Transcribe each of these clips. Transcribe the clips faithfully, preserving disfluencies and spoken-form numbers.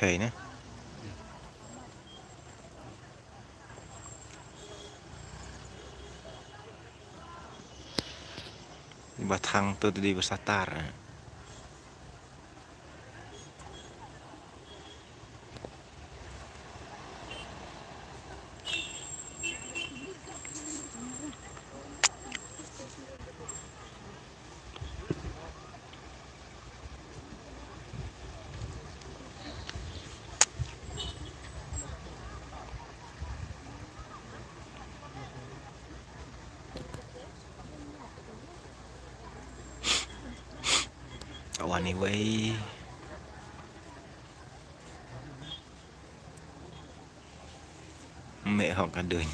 Kaei ne? Ba thang tu dei ba satar. Wan iwei. Meh hok ka duny.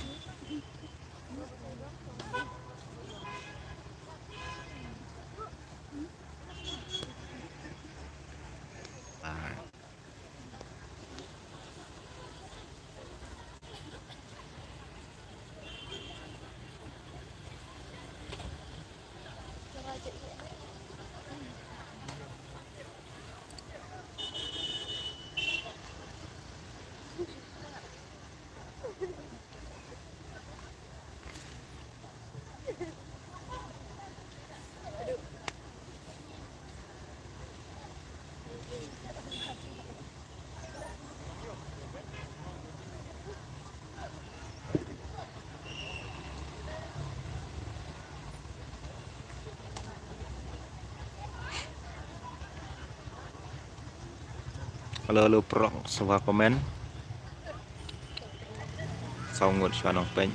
Hello, hello, prok, swa comment. Saw ngut swa nong pek.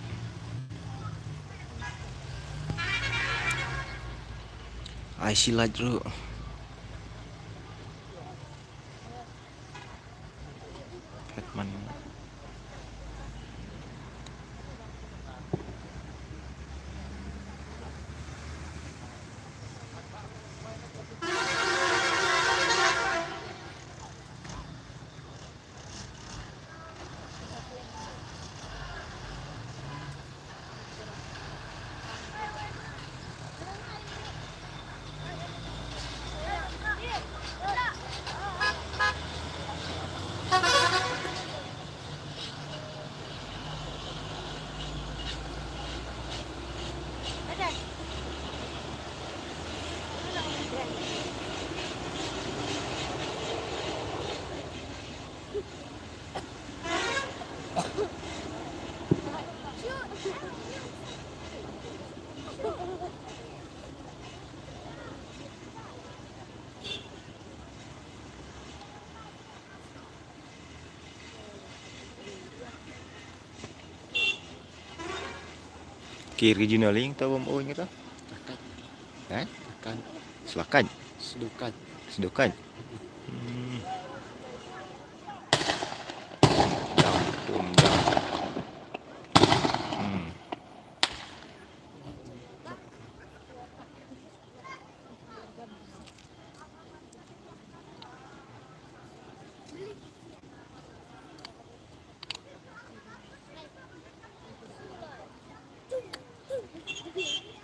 Ai si laj ru. Pet man. Kir ki jino ling to bom oi ngata? Akat. Eh? Akat. Selakat. Sedukat. Sedukat. Hmm. Dam, dum, dam. Hmm.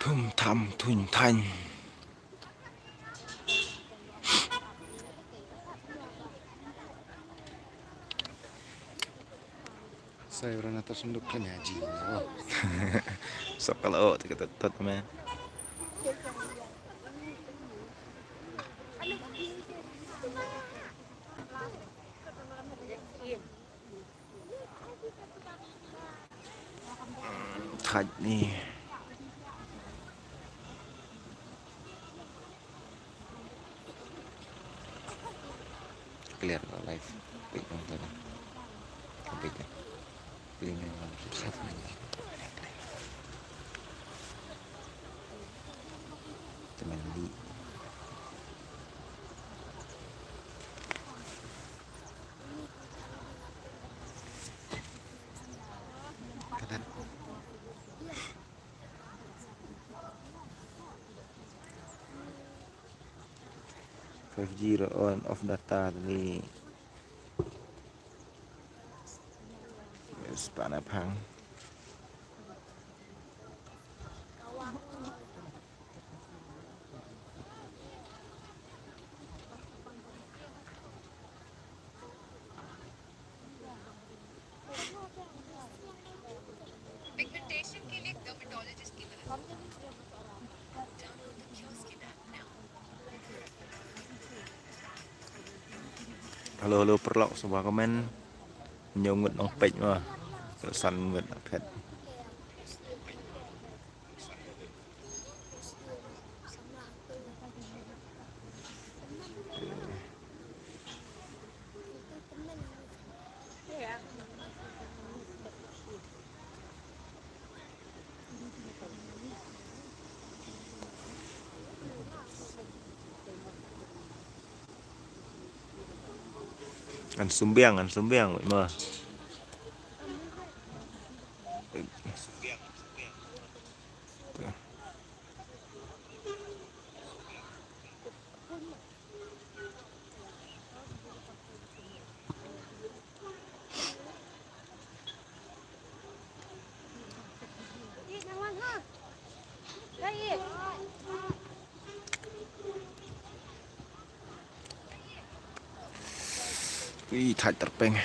Thum tham thuin than. Sai rana ta senduk kan ya ji. Sok kalau tu kata tot me. Thaj ni. Clear ko live. Pik nang tadi. Pik ya. Pik nang tadi. Teman di. Kadan. Five G ro on off data ni. Yes, pana phang. Hello, hello, paralok, sngewbha comment. Hynñiew ngut nang peit ma. San ngut phet. Ngan sumbiang, ngan sumbiang, wait ma. Ui, thait tyrpeng.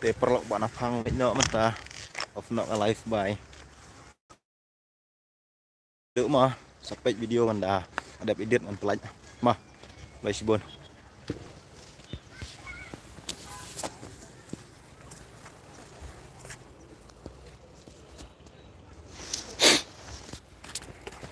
Te paralok ba na phang leit noh mynta. Off noh ka live, bye. Duk ma, sa peit video ngan da dep edit ngan pynlait. Ma, bye shibun.